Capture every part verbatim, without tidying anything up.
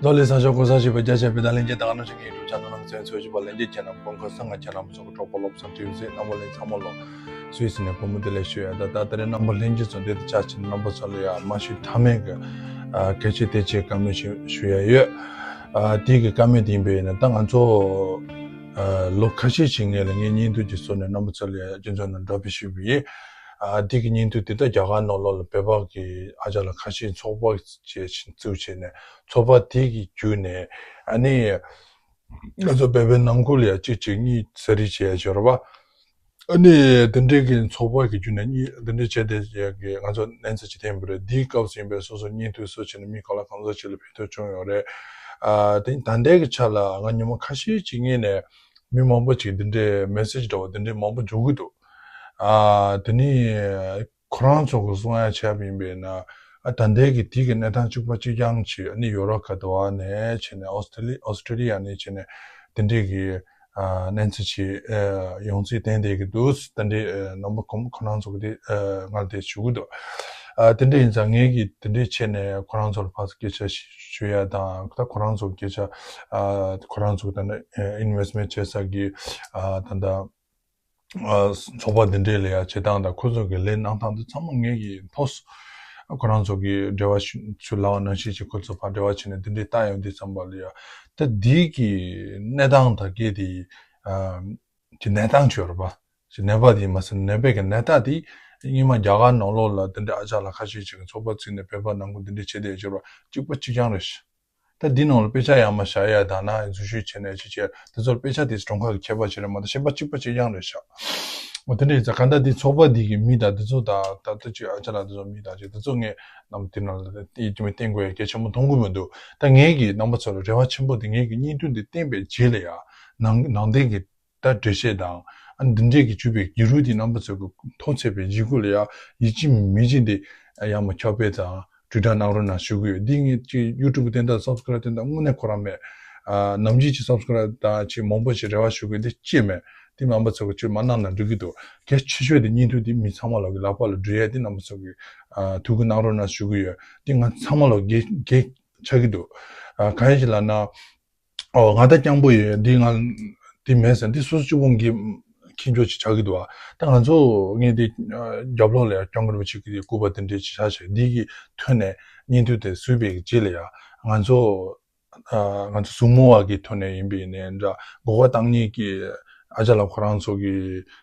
ལོ་ལེགས། སང་ཞོགས་གོ་ས་ཞིག་པ་རྒྱ་ཆེ་བའི་ད་ལན་གྱི་ད་ག་ནང་བཞིན་ངའི་ཡུ་ཊུབ་ཆེ་ནལ་ནང་གསན་འཚོལ་བཞིན་པ་ལན་གྱི་ཁྱེད་རྣམས་དགོངས་ཁ་སང་ང་ཁྱེད་རྣམ་ཚོ་གི་གྲོགས་པོ་སློབ་གསར་ཁྲིད་ཟིན་རྣམ་པ་ལན་ཚང་མ་ལོ་སུད་སི་ནས་བུ་མོ་དེ་ལས་ཞུ་ཡ། ད་ད་ད་རེས་རྣམ་པ་ལྷན་རྒྱས་ཚོ་འདི་ལྟ་ཆ་ཆེན་རྣམ་པ་ཚོ་ལ་ཡ་མ་ཞུ་ཐབས་མེད་ཀྱི་ཨ་གལ་ཆེ་དེ་ཆེ་བཀའ་མོལ་ཞུ་ཞུ་ཡ་ཡོད། ཨ་དེ་གི་བཀའ་མོལ་དེ་ཡིན་པས་ན་ད་ང་ཚོ་ཨ་ལོ་ཁ་ཤས་ཤིག་སྔོན་ལ་ངས་བརྙན་ཐུང་ཅིག་བཟོས་ནས་རྣམ་པ་ཚོ་ལ་ཡ་སྤྱི་ཚོགས་ནང་འགྲོ་ཕེབས་ཞུས་པ་ཡིན། ཨ་དེ་གི་བརྙན་ཐུང་དེ་ད་རྒྱ་གར་ནང་ལོགས་ལ་བོད་པ་གི་ཨ་ཅག་ལ་ཁ་ཤས་ཚོགས་པ་ཅིག་བཙུགས་བྱས་ནས་ཚོགས་པ་དེ་གི་བརྒྱུད་ནས་ཨ་ནི་ང་ཚོ་བོད་པའི་ནང་ཁུལ་ལ་ཡ་གཅིག་གཅིག་གཉིས་ཟ་རིགས་བྱས་ཡ་ཅིག་ཡོད་རེད་པ། ཨ་ནི་དེ་འདྲའི་གི་ཚོགས་པ་གི་བརྒྱུད་ནས་གཉིས་དེ་འདྲའི་བྱས་ཏེ་ཡ་གི་ང་ཚོ་གནས་ཚུལ་ཅིག་ཐོན་པ་རེད། དེའི་སྐབས་སུ་ཡིན་པའི་སོ་སོ་བརྙན་ཐུང་བཟོས་བྱས་ནས་མི་གང་ལ་གང་འཚམ་ཅིག་ལ་ཕན་ཐོགས་བྱུང་ཡོད་རེད། ཨ་དེ་ད་ལྟའི་གི་ཆ་ལ་ང་ཉི་མ་ཁ་ཤས་ཅིག་སྔོན་ནས་མི་མང་པོ་ཅིག་དེ་འདྲའི་མེ་སེ་ཇི་འདྲ་བོ་དེ་འདྲའི་མང་པོ་འབྱོར་གི་འདུག་ཨ་དེ་ནི་ཁོ་རང་ཚོ་གི་གསུང་ཡ་བྱས་པ་ཡིན་པས་ན། ཨ་ད་ལྟའི་གི་དེ་གི་གནས་སྟངས་གཅིག་པ་གཅིག་རྐྱང་ཅིག་ཨ་ནི་ཡོ་རོབ་ཁ་ཐུག་ནས་བྱས་ནས་ཨོ་སི་ཀྲི་ལི་ཨོ་སི་ཀྲི་ལི་ཡ་ནས་བྱས་ནས་དེ་འདྲའི་གི་ཨ་གནས་ཚུལ་ཅིག་ཨ་ཡོང་ཚུལ་བསྟན་བསྡད་ཀྱི་འདུག་དེ་འདྲའི་ཨ་རྣམ་པ་ཁོ་ཁོ་རང་ཚོ་གི་དེ་ཨ་ང་ལ་དེ་ཞུ་གི་འདུག་ཨ་དེ་འདྲ་ཡིན་ཙང་ངས་གི་དེ་འདྲའི་བྱས་ནས་ཁོ་རང་ཚོ་ལ་ཕར་སྐད་ཆ་ཞུ་ཡ་དང་ད་ཁོ་རང་ཚོ་གི་སྐད་ཆ་ཨ་ཁོ་རང་ཚོ་ད་ནི་ཨ་ཨིན་ཝེ་སི་ཊི་མེན་ཊི་བྱེད་ས་གི་ཨ་ད་ལྟ། ཨ་ཚོགས་པ་འདི་འདྲའི་ལ་ཡ་བྱེད་སྟངས་དང་ཁོ་ཚོ་གི་ལས་གནང་སྟངས་འདི་ཚང་མ་ངེད་ཀྱིས་མཐོང་སོང་། ཁོ་རང་ཚོ་གི་འབྲེལ་བ་ཞུ་ཞུ་ལབ་པ་ནང་བཞིན་གྱི་ཁོ་ཚོ་ཕར་འབྲེལ་བ་བྱས་ནས་འདི་འདྲའི་ལྟ་ཡོང་དུས་ཙམ་པ་ལ་ཡ་ད་འདི་གི་གནས་སྟངས་དང་སྐད་དེ་ཨ་གི་གནས་སྟངས་བྱོས་ར་པ་ཞིག་ནད་པ་དེ་མ་ཟད་ནད་པའི་གི་ནད་རྟགས་དེ་སྔོན་མ་རྒྱ་གར་ནང་ལོགས་ལ་འདི་འདྲའི་ཨ་ཅག་ལ་ཁ་ཤས་ཅིག་གི་ཚོགས་པ་བཙུགས་ནས་བོད་པ་ནང་ཁུལ་འདི་འདྲའི་བྱས་བསྡད་ཡོད་པ་གཅིག་པ་གཅིག་རྐྱང་རེད་ཤག་ད་འདི་ནང་ལ་དཔེ་ཆ་ཡར་མར་བཞག་ཡ་དང་ན་འཛུལ་ཞུགས་བྱས་ནས་ཅི་བྱས་དེ་ཚོར་དཔེ་ཆ་དེ་གྲངས་ཀ་གི་ཁྱད་པར་ཅིག་རེད་མ་གཏོགས་གཞན་པ་གཅིག་པ་གཅིག་རྐྱང་རེད་ཤག་འོ་དེ་འདྲ་ཡིན་ཙང་གང་ལྟར་འདི་ཚོགས་པ་འདི་གི་མི་དང་འདི་ཚོ་དང་ད་ལྟ་ཅིག་ཨ་ཅག་ལགས་འདི་ཚོ་མི་དང་ཅིག་འདི་ཚོ་ངས་ནམ་དེ་ནང་ལ་ཡིད་ཀྱི་མི་བསྟན་དགོས་ཡ་གལ་ཆེན་པོ་མཐོང་གི་མི་འདུག་ད་ངས་གི་རྣམ་པ་ཚོ་ལ་རེ་བ་ཆེན་པོ་དེ་ངས་གི་བརྙན་ཐུང་འདི་བསྟན་པའི་རྗེས་ལ་ཡ་ནང་ནང་བསྟན་གི་ད་འགྲེལ་བཤད་དང་ཨ་འདི་འདྲས་ཀྱི་བརྒྱུད་པའི་བརྒྱུད་རིམ་དེ་རྣམ་པ་ཚོ་གི་མཐོང་ཚད་པའི་ཡིད་ཁུག་ལ་ཡ་ཡིད་ཆེས་མི་ཆེས་དེ་ཡར་མར་ཁྱབ་སྤེལ་དང་། དྲིལ་བསྒྲགས་གནང་རོགས་གནང་ཞུ་གི་ཡོད། འདི་ངས་ཅིག་ཡུ་ཊུབ་སྟེང་དང་སབ་སི་ཀ་རབ་སྟེང་དང་དངོས་གནས་ཁོ་རང་མེད། ཨ་ནམ་རྒྱུན་ཅིག་སབ་སི་ཀ་རབ་དང་ཅིག་མང་པོ་ཞིག་རེ་བ་ཞུ་གི་འདི་ཅི་མེད། འདི་རྣམ་པ་ཚོ་གི་ཅིག་མ་གནང་ན་འགྲིག་གི་འདུག་གལ་ཆེ་ཤོས་དེ་བརྙན་ཐུང་འདི་མི་ཚང་མ་ལོག་གི་ལག་པ་ལ་འགྲོ་ཡས་འདི་རྣམ་པ་ཚོ་གི་ཨ་ཐུགས་ཁུར་གནང་རོགས་གནང་ཞུ་གི་ཡོད། འདི་ང་ཚང་མ་ལོག་གི་གེ་ཆགས་ཀྱི་འདུག་ཨ་གང་ཡིན་ཞིག་ལབ་ན། ཨོ་ང་ད་རྐྱང་པོ་ཡོད་འདི་ང་འདི་མེད་ཟེར་འདི་སོ་སོ་གཅིག་པོ་གི་ཁྱེད་ཚོ་ཅིག་ཆགས་ཀྱི་འདུག་ཨ་ད་ང་ཚོ་ངས་འདི་རྒྱབ་ལོགས་ལ་ཡང་སྐྱབས་མགོན་རིན་པོ་ཆེ་གི་སྐུ་པར་དེ་འདྲའི་ཅིག་ཆགས་བྱས་འདི་གི་ཐོག་ནས་བརྙན་ཐུང་དེ་བཟོས་པའི་རྗེས་ལ་ཡང་ང་ཚོ་ཨ་ང་ཚོ་གཟུགས་མོ་བ་གི་ཐོག་ནས་ཡིན་པའི་ནས་འདྲ་མགོ་སྐོར་བཏང་མཁན་གྱི་ཨ་ཅག་ལགས་ཁོ་རང་ཚོ་གི་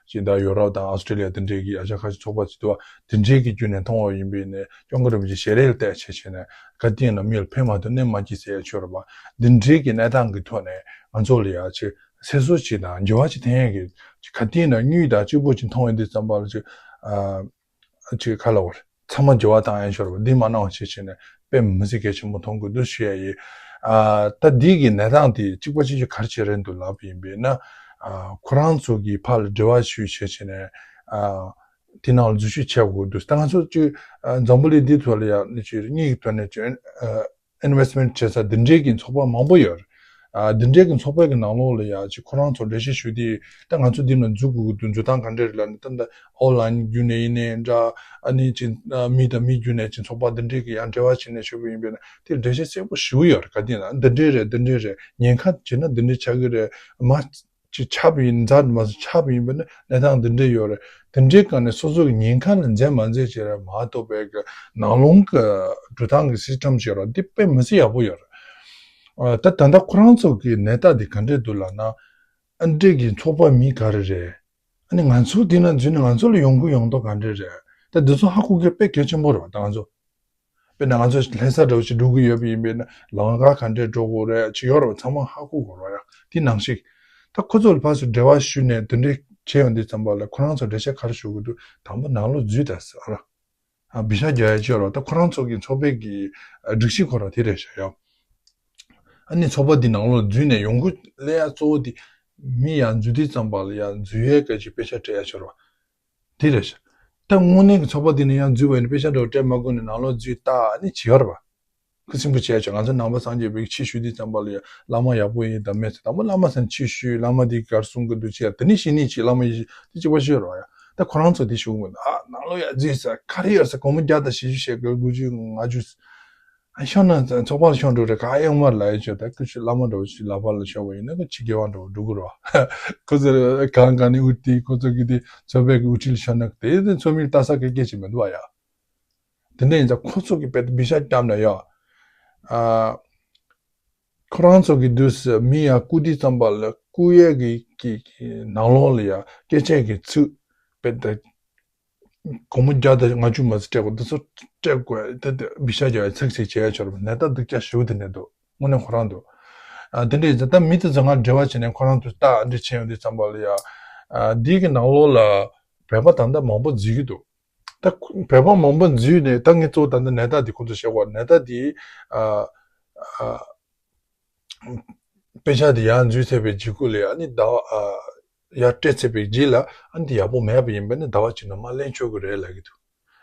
ཅིག་ད་ཡོ་རོབ་དང་ཨོ་སི་ཀྲི་ལི་ཡ་དེ་འདྲའི་གི་ཨ་ཅག་ཁ་ཤས་ཚོགས་པ་ཅིག་འདུག་བ། དེ་འདྲའི་གི་བརྒྱུད་ནས་མཐོང་བ་ཡིན་པའི་ནས་སྐྱབས་མགོན་རིན་པོ་ཆེ་ཞལ་རས་ལ་བལྟས་བྱས་བྱས་ནས་ག་དུས་ཡིན་ན་མི་ལ་ཕན་མ་ཐོགས་གནོད་མ་སྐྱེལ་ཟེར་ཡ་ཆོས་ར་བ། འདི་འདྲའི་གི་གནས་སྟངས་ཀྱི་ཐོག་ནས་ང་ཚོ་ལ་ཡ་ཅིག་ཚེ་སྲོག་ཅིག་དང་འགྱུར་བ་ཅིག་ཐོན་ཡ་གི་ཅིག་ག་དུས་ཡིན་ན་དངུལ་དང་གཅིག་པོ་ཅིག་མཐོང་བའི་དུས་ཙམ་པ་ལ་ཅིག་ཨ་ཅིག་ག་ལ་བར་ཚང་མ་འགྱུར་བ་བཏང་ཡ་ཆོས་ར་བ། འདི་མ་གནང་བ་བྱས་བྱས་ནས་དཔེ་མི་སྲིད་གལ་ཆེན་པོ་མཐོང་དགོས་འདུག་ཞུ་ཡ་ཡིན། ཨ་ད་འདི་གི་གནས་སྟངས་དེ་གཅིག་པ་གཅིག་རྐྱང་ག་རེ་བྱས་རན་འདུག་ལབ་པ་ཡིན་པས་ན། ཨ་ཁོ་རང་ཚོ་གི་ཕར་ལ་འབྲེལ་བ་ཞུས་བྱས་བྱས་ནས་ཨ། དེ་ནང་ལ་འཛུལ་ཞུགས་བྱེད་དགོས་འདུག་ད་ང་ཚོ་ཅིག་ཨ་འཛམ་བུ་གླིང་འདི་ཐོག་ལ་ཡང་ནི་ཅིག་གཉིས་ཀྱི་ཐོག་ནས་ཅིག་ཨ་ཨིན་ཝེ་སི་ཊི་མེན་ཊི་བྱེད་ས་འདི་འདྲའི་གི་ཚོགས་པ་མང་པོ་ཡོད་རེད། ཨ་འདི་འདྲའི་གི་ཚོགས་པའི་གི་ནང་ལོགས་ལ་ཡང་ཅིག་ཁོ་རང་ཚོ་འགྲེལ་བཤད་ཞུ་དུས་ད་ང་ཚོ་འདི་ནང་འཛུལ་དགོས་ཀྱི་འདུག་འཛུལ་སྟངས་ག་འདྲ་རེད་ལབ་ནས་ད་ད་ཨོན་ལའིན་བརྒྱུད་ནས་ཡིན་ནའི་འདྲ། ཨ་ནི་ཅིག་ཨ་མི་དང་མི་བརྒྱུད་ནས་ཅིག་ཚོགས་པ་འདི་འདྲའི་གི་ཡང་འབྲེལ་བ་བྱས་ནས་ཞུ་བ་ཡིན་པས་ན་དེ་འགྲེལ་བཤད་གསལ་པོ་ཞུ་གི་ཡོད་རེད། ག་དུས་ན་འདི་འདྲའི་རེད་འདི་འདྲའི་རེད་ཉེན་ཁ་བྱས་ན་འདི་འདྲའི་ཆགས་ཀྱི་རེད་མ། ཅིག་ཆགས་པ་ཡིན་མཛད་མ་ཟད་ཆགས་པ་ཡིན་པ་ནི་གནས་སྟངས་འདི་འདྲ་ཡོད་རེད། དེ་འདྲའི་སྒང་ནས་སོ་སོ་གི་ཉེན་ཁ་ལ་འཛེམ་མ་འཛེམ་བྱེད་རེད་མ་གཏོགས་པའི་གི་ནང་ལོགས་ཀྱི་འགྲོ་སྟངས་ཀྱི་སི་སི་ཊམ་ཞིག་ཡོད་རེད་འདི་དཔེ་མི་སྲིད་ཡག་པོ་ཡོད་རེད། ཨ་ད་ད་ལྟ་ཁོ་རང་ཚོ་གི་ནད་རྟགས་འདི་ག་འདྲས་འདུག་ལབ་ན། ཨ་འདྲས་ཀྱི་ཚོགས་པ་མི་ག་རེ་རེད། ཨ་ནི་ང་ཚོ་འདི་ན་འཛུལ་ནས་ང་ཚོ་ལ་ཡོང་གི་ཡོང་མདོག་ག་འདྲས་རེད། ད་འདི་ཚོ་ཧ་གོ་གི་དཔེ་གལ་ཆེན་པོ་རེད་བ་ད་ང་ཚོ། དཔེར་ན་ང་ཚོ་ལྷ་ས་འདྲ་བོ་ཞིག་འགྲོ་གི་ཡོད་པ་ཡིན་པས་ན་ལམ་ཁ་ག་འདྲས་འགྲོ་དགོས་རེད་ཅིག་ཡོད་རེད་བ་ཚང་མ་ཧ་གོ་དགོས་རེད་ཡ། དེ་ནང་བཞིན། ད་ཁོ་ཚོ་ལ་ཕར་ཚུར་འབྲེལ་བ་ཞུས་ནས་དེ་འདྲས་བྱས་ཡོང་དུས་ཙམ་པ་ལ་ཁོ་རང་ཚོ་འགྲེལ་བཤད་ག་རེ་ཞུ་དགོས་འདུག་དང་པོ་ནང་ལོགས་འཛུལ་དང་ཟེར་ར། ཨ་བི་ཤ་རྒྱག་ཡ་ཅིག་ཡོད་རེད་བ་ད་ཁོ་རང་ཚོ་གི་ཚོགས་པའི་གི་སྒྲིག་གཞི་ཁོ་རང་དེ་རེད་ཤག་ཡ། ཨ་ནི་ཚོགས་པ་འདི་ནང་ལོགས་འཛུལ་ནས་ཡོང་སྒོ་སླེབས་ཡ་གཙོ་བོ་དེ་མི་ཡར་འཛུལ་དུས་ཙམ་པ་ལ་ཡར་འཛུལ་ཡའི་སྐད་ཅིག་དཔེ་ཆ་སྤྲད་ཡ་ཅིག་ཡོད་རེད་བ། དེ་རེད་ཤག་ད་དངོས་གནས་ཀྱི་ཚོགས་པ་འདི་ནས་ཡང་འཛུལ་བ་ཡིན་ན་དཔེ་ཆ་འདྲ་བོ་སྤྲད་མ་དགོས་ནས་ནང་ལོགས་འཛུལ་ད་ཨ་ནི་བྱེད་ཡོད་རེད་པ། ཁུ་སིམ་པོ་བྱས་ཆོག་ང་ཚོ་ནང་པ་སངས་རྒྱས་པའི་ཆོས་ཞུ་དུས་ཙམ་པ་ལ་ཡང་བླ་མ་ཡག་པོ་ཡིན་དང་མེད་ཟེར་དང་པོ་བླ་མ་ཟེར་ན་ཆོས་ཞུ་བླ་མ་འདི་ག་རེ་གསུང་གི་འདུག་ཅེས་དེ་ནས་ཤེས་ནས་ཅིག་བླ་མ་ཡིན་ཞེས་དེ་གཅིག་པ་ཤོད་རོགས་ཡ། ད་ཁོ་རང་ཚོ་དེ་ཞུ་གི་མི་འདུག་ཨ་ནང་ལོགས་ཡར་འཛུལ་ཟེར་ག་རེ་ཡོད་ཟེར་སྒོར་མོ་བརྒྱ་དང་བཞི་བཅུ་བཤད་དགོས་དགུ་བཅུ་ལྔ་བཅུ། ཤོར་ན་ཚོགས་པ་ལ་ཤོར་འགྲོ་རེད། ག་ཡོང་མར་ལ་ཡོད་ཆོག་ད་ཁོ་ཆུ་བླ་མ་འགྲོ་ཆུ་ལ་པ་ལ་ཤོར་བ་ཡིན་ན་ཁོ་ཆི་དགེ་བ་འགྲོ་འགྲོ་གི་རོ། ཁོ་ཚོ་གང་ག་ནས་འུ་ཏི་ཁོ་ཚོ་གི་དེ་ཚོགས་པའི་གི་འུ་ཁྲིད་ལ་ཤོར་ན་དེ་དེ་ཚོགས་མིར་ལྟ་ས་གི་སྐད་ཆ་མི་འདུག་ཨ་ཡ། དེ་འདྲ་ཡིན་ཙང་ཁོ་ཚོ་གི་དཔེ་དེ་བི་ཤ་བཀྱམ་ན་ཡ། ཨ། ཁོ་རང་ཚོ་གི་དུས་སུ་མི་ཡ་སྐུ་དུས་ཙམ་པ་ལ་སྐུ་ཡས་གི་གི་གི་ནང་ལོགས་ལ་ཡ་སྐད་ཆ་གི་ཚིག་དཔེ་དེ། སྒོར་མོ་བརྒྱ་དང་ལྔ་བཅུ་མ་ཟད་སྤྲད་དགོས། འདི་ཚོ་སྤྲད་དགོས། དེ་དེ་བི་ཤ་རྒྱག་ཚིག་ཚིག་བྱས་ཆོག་རེད། ནད་རྟགས་སྡུག་ཅག་ཞེ་པོ་དེ་ནས་འདུག་དངོས་གནས་ཁོ་རང་འདུག་ཨ་དེ་འདྲ་ཡིན་ཙང་ད་མི་དེ་ཚོ་ང་འབྲེལ་བ་བྱས་ནས་ཁོ་རང་ཚོ་ལྟ་འདྲི་བྱས་ཡོང་དུས་ཙམ་པ་ལ་ཡ། ཨ་འདི་གི་ནང་ལོགས་ལ་བོད་པ་ད་ལྟ་མང་པོ་འཛུལ་གྱི་འདུག་ད་བོད་པ་མང་པོ་འཛུལ་ནས་ད་ངས་གཙོ་བོ་ད་ལྟ་ནད་རྟགས་འདི་ཁོ་ཚོ་བཤད་དགོས། ནད་རྟགས་འདི་ཨ་ཨ། དཔེ་ཆ་དེ་ཡར་འཛུལ་ཚར་བའི་རྗེས་ཁུལ་ལ་ཨ་ནི་ཟླ་བ་ཨ་ཡར་སྤྲད་ཚར་བའི་རྗེས་ལ་ཨ་ནི་དེ་ཡག་པོ་མེད་པ་ཡིན་པ་ནི་ཟླ་བ་གཅིག་ནང་མར་ལེན་ཆོག་གི་རེད་ལབ་ཀྱི་འདུག་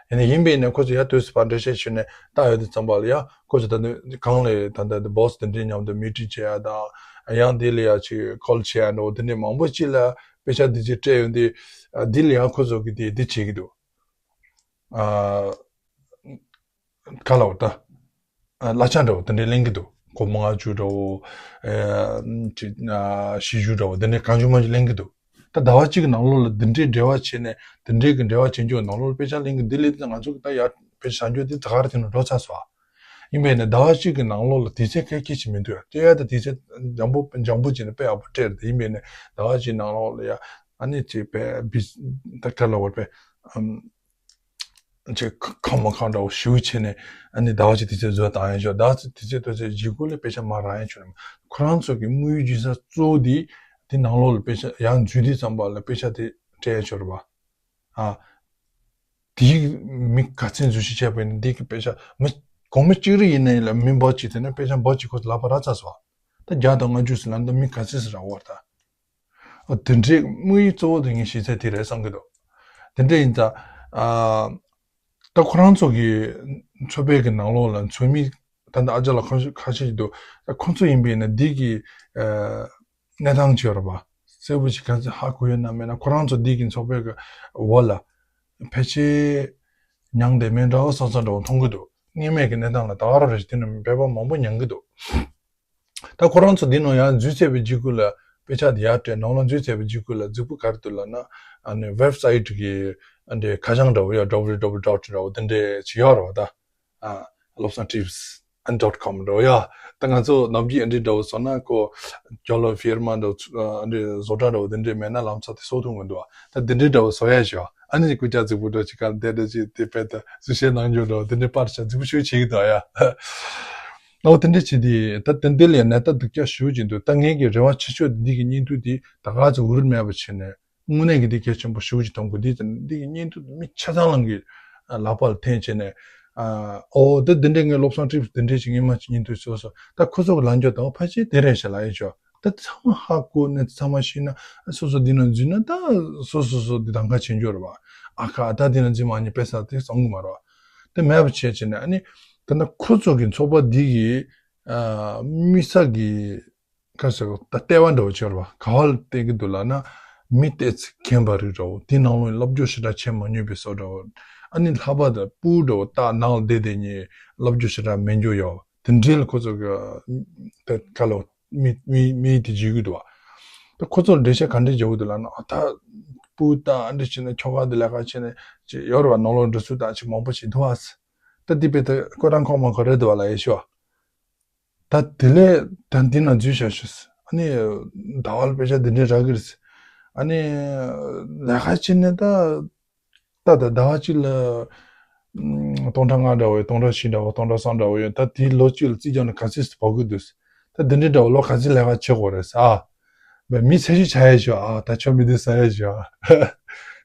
ཡིན་ནའི་ཡིན་པས་ནས་ཁོ་ཚོ་ཡར་དུས་སུ་ཕར་འགྲེལ་བཤད་ཞུས་ནས་ལྟ་ཡོང་དུས་ཙམ་པ་ལ་ཡ་ཁོ་ཚོ་ད་ནི་གང་ལས་ད་ལྟ་བོ་སི་དེ་འདྲའི་མཉམ་དུ་མི་ཊིང་བྱེད་ཡ་དང་ཡང་དེ་ལ་ཡ་ཅིག་ཀོལ་བྱེད་ཡ་འགྲོ་དེ་འདྲའི་མང་པོ་ཅིག་ལ་དཔེ་ཆ་འདི་ཅིག་སྤྲད་ཡོང་དུས་འདི་ལ་ཡ་ཁོ་ཚོ་གི་དེ་འདི་བྱེད་ཀྱི་འདུག་ཨ། ག་ལ་བ་ད། ཨ་གླ་ཆ་འདྲ་བོ་དེ་འདྲའི་ལེན་གྱི་འདུག་སྒོར་མོ་ལྔ་བཅུ་འདྲ་བོ། ཨེ་ཅི་ཨ་བཞི་བཅུ་འདྲ་བོ་དེ་འདྲའི་གང་བྱུང་མང་བྱུང་ལེན་གྱི་འདུག་ད་ཟླ་བ་གཅིག་གི་ནང་ལོགས་ལ་འདི་འདྲའི་འབྲེལ་བ་བྱས་ནས་འདི་འདྲའི་གི་འབྲེལ་བ་བྱེད་རྒྱུ་ནང་ལོགས་ལ་དཔེ་ཆ་ལེན་གྱི་འདི་ལས་དེ་ང་ཚོ་གི་ད་ཡ་དཔེ་ཆ་བྱ་རྒྱུ་དེ་ད་ག་རེ་དེ་ནང་འགྲོ་ཚར་སོང་། ཡིན་པས་ནས་ཟླ་བ་གཅིག་གི་ནང་ལོགས་ལ་དུས་ཚོད་ག་གེ་ཅིག་མི་འདུག་ཡ། དེ་ཡ་ད་དུས་ཚོད་འཇམ་པོ་འཇམ་པོ་བྱས་ནས་དཔེ་ཡག་པོ་སྤྲད་རེད། ཡིན་པས་ནས་ཟླ་བ་གཅིག་ནང་ལོགས་ལ་ཡ་ཨ་ནི་ཅིག་དཔེ་བི་ད་ག་ལ་བར་དཔེ་ཨམ། ཅིག་ཁ་མ་ཁ་འདྲ་བོ་ཞུ་བྱས་ནས་ཨ་ནི་ཟླ་བ་གཅིག་དུས་ཚོད་འཛོལ་བཏང་ཡ་ཞོག་ཟླ་བ་གཅིག་དུས་ཚོད་ལྟོས་ཚེ་ལྗིད་ཁོག་ལས་དཔེ་ཆ་མ་རག་ཡ་ཆོག་ནས་ཁོ་རང་ཚོ་གི་དམིགས་ཡུལ་རྒྱུ་ས་གཙོ་བོ་དེ་དེ་ནང་ལོགས་ལ་དཔེ་ཆ་ཡང་འཛུལ་དུས་ཙམ་པ་ལ་དཔེ་ཆ་དེ་སྤྲད་ཡ་ཆོག་རེད་པ། ཨ། དེའི་མི་ག་ཚད་འཛུལ་ཞིག་བྱས་པ་ཡིན་ན་འདི་གི་དཔེ་ཆ་མི་སྒོར་མོ་གཅིག་རེ་ཡིན་ན་ཡིན་ལ་མི་འབོར་གཅིག་དེ་ནས་དཔེ་ཆ་འབོར་གཅིག་ཁོ་ལག་པ་རག་ཚར་སོང་། ད་བརྒྱ་དང་ལྔ་བཅུ་ཟེར་ན་ད་མི་ག་ཚད་ཟེར་རག་པ་རེད་ད། ཨ་དེ་འདྲའི་དམིགས་ཡུལ་གཙོ་བོ་དེ་ངས་ཤེས་ཚད་དེ་རེད་བསམ་གྱི་འདུག་དེ་འདྲ་ཡིན་ཙང་ཨ་ད་ཁོ་རང་ཚོ་གི་ཚོགས་པའི་གི་ནང་ལོགས་ལ་ཚོགས་མི་ད་ལྟ་ཨ་ཅག་ལགས་ཁ་ཤས་ཁ་ཤས་ཤིག་འདུག་ད་ཁོ་ཚོ་ཡིན་པས་ན་འདི་གི་ཨ་གནས་སྟངས་ཅིག་ཡོད་རེད་པ། གསལ་པོ་ཅིག་ག་ཚོད་ཧ་གོ་ཡོད་ན་མེད་ན་ཁོ་རང་ཚོ་འདི་གི་ཚོགས་པའི་གི་འོག་ལ་ཕལ་ཆེར་མྱངས་བསྡད་མེད་འདྲ་བོ་བསམ་བསམ་འདྲ་བོ་མཐོང་གི་འདུག་སྔོན་མའི་གི་གནས་སྟངས་ལ་ད་ག་རང་རེད། དེ་ནི་བོད་པ་མང་པོ་མྱངས་གི་འདུག་ད་ཁོ་རང་ཚོ་འདི་ནང་ཡར་འཛུལ་ཚར་བའི་རྗེས་ཁུལ་ལ་དཔེ་ཆ་འདི་ཡར་སྤྲད་ནང་ལ་འཛུལ་ཚར་བའི་རྗེས་ཁུལ་ལ་རྫིག་པོ་ག་རེ་འདུག་ལབ་ན་ཨ་ནི་ཝེབ་སའིཊ་གི་ཨ་འདྲའི་ཁ་བྱང་འདྲ་བོ་ཡ་www dot འདྲ་བོ་འདི་འདྲའི་ཅིག་ཡོད་རེད་བ་ད། ཨ་བློ་བཟང་ཊིབ་སི་ཨན་dot com འདྲ་བོ་ཡ། ད་ང་ཚོ་ནམ་རྒྱུན་ཨ་འདྲའི་འདྲ་བོ་བཟོ་ན་ཁོ་ཇོ་ལོ་ཕི་ཡར་མ་འདྲ་བོ་ཨ་འདྲའི་བཟོ་གྲྭ་འདྲ་བོ་འདི་འདྲའི་མེད་ན་ལམ་སང་དེ་བཟོ་ཐུབ་མི་འདུག་ད་འདི་འདྲའི་འདྲ་བོ་བཟོ་ཡ་ཞོག་ཨ་ནི་སྐུ་ཅག་རྫིག་པོ་འདྲ་ཅིག་ག་འདི་འདྲ་ཅིག་དེ་དཔེ་ད་གཟིགས་བཤད་གནང་རྒྱུ་འདྲ་བོ་འདི་འདྲའི་པར་ཆ་རྫིག་པོ་ཞིག་བྱེད་ཀྱི་འདུག་ཡ། ཨོ་དེ་འདྲ་བྱས་ཏེ་ད་དེ་འདི་ལ་ཡང་ནད་རྟགས་སྡུག་ཅག་ཞེ་པོ་ཅིག་འདུག་ད་ངེད་ཀྱི་རེ་བ་ཆེ་ཤོས་འདི་གི་བརྙན་ཐུང་འདི་ད་ག་ཚོད་འུར་མེད་པ་བྱས་ནས་དངོས་གནས་ཀྱི་འདི་གལ་ཆེན་པོ་ཞེ་པོ་ཅིག་མཐོང་གི་འདུག་འདི་གི་བརྙན་ཐུང་མི་ཆ་ཚང་ལང་གི་ལག་པ་ལ་འཐེན་བྱས་ནས་ཨོ་ད་འདི་འདྲའི་ངའི་བློ་བཟང་ཊིབ་སི་འདི་འདྲའི་ཅིག་ངས་མ་ཅིག་བརྙན་ཐུང་བཟོས་སོང་། ད་ཁོ་ཚོ་གི་ལངས་ཕྱོགས་དང་ཕལ་ཆེར་དེ་རེད་ཤག་ལབ་ཡ་ཆོག་ད་ཚང་མ་ཧ་གོ་ནས་ཚང་མ་ཤེས་ན་སོ་སོ་འདི་ནང་འཛུལ་ན་ད་སོ་སོ་སོ་འདི་གདམ་ག་བྱེད་འཇོག་རེད་བ། ཨ་ཁ་ད་འདི་ནང་འཛུལ་མ་ཉེས་པས་ས་དེ་བསམ་གི་མ་རེད་བ། དེ་མེད་པ་བྱས་བྱས་ནས་ཨ་ནི་ད་ནི་ཁོ་ཚོ་གི་ཚོགས་པ་འདི་གི་ཨ་དམིགས་བསལ་གྱི་ཁ་ཟེར་ད་ལྟེ་བ་འདྲ་བོ་ཅིག་ཡོད་རེད་བ། ག་བ་ལ་བལྟས་ཀྱི་འདུག་ལབ་ན་མི་ཏོག་ཙམ་མཁྱེན་པ་རིགས་འདྲ་བོ་དེ་ནང་ལོགས་སློབ་སྦྱོང་ཞེ་དྲག་བྱེད་མ་མྱོང་པའི་བཟོ་འདྲ་བོ། ཨ་ནི་ལྷག་པར་དུ་སྤུ་གུ་འདྲ་བོ་ད་ནང་ལ་བསྡད་བསྡད་ནས་སློབ་སྦྱོང་ཞེ་དྲག་མེད་འཇོག་ཡོད། དེ་འདྲའི་ལ་ཁོ་ཚོ་གི་ད་ག་ལ་མི་མི་མི་དེ་འཇུས་ཀྱི་འདུག་བ། ད་ཁོ་ཚོར་འགྲེལ་བཤད་ག་འདྲས་བྱེད་དགོས་འདུག་ལབ་ན་ཨ་ད་སྤུ་གུ་ད་ཨ་འདྲས་བྱས་ནས་ཁྱོ་ག་དེ་ལས་ཀ་བྱས་ནས་ཅིག་ཡོད་རེད་བ། ནང་ལོགས་འགྲོ་ཚུལ་ད་ཅིག་མང་པོ་ཞིག་འདུག་བ། ད་དེ་དཔེ་ད་ཁོ་རང་ཁོག་མ་ཁོ་རེད་འདུག་བ་ལབ་ཡ་ཤོ། ད་དེ་ལས་ད་འདི་ན་འཛུལ་བྱ་ཤོ། ཨ་ནི་ཟླ་བ་ལ་དཔེ་ཆ་འདི་འདྲས་རག་གི་རེད། ཨ་ནི་ལས་ཀ་བྱས་ནས་ད་ད་ད་ཟླ་བ་གཅིག་ལ་ཨམ་སྟོང་ཕྲག་ལྔ་འདྲ་བོ་ཡོད། སྟོང་ཕྲག་བཞི་འདྲ་བོ་སྟོང་ཕྲག་གསུམ་འདྲ་བོ་ཡོད། ད་དེའི་ལོ་གཅིག་ལ་རྩིས་རྒྱག་ན་ག་ཚོད་ཙམ་འབབ་གི་འདུག་ད་འདི་འདྲས་འདྲ་བོ་ལོ་ག་ཚོད་ལས་ཀ་བྱེད་དགོས་རེད་ཨ། བས་མི་ཚད་གཞི་ཆགས་ཡ་ཞོ་ཨ། ད་ཆོ་མི་འདི་ཟ་ཡ་ཞོ་ཨ།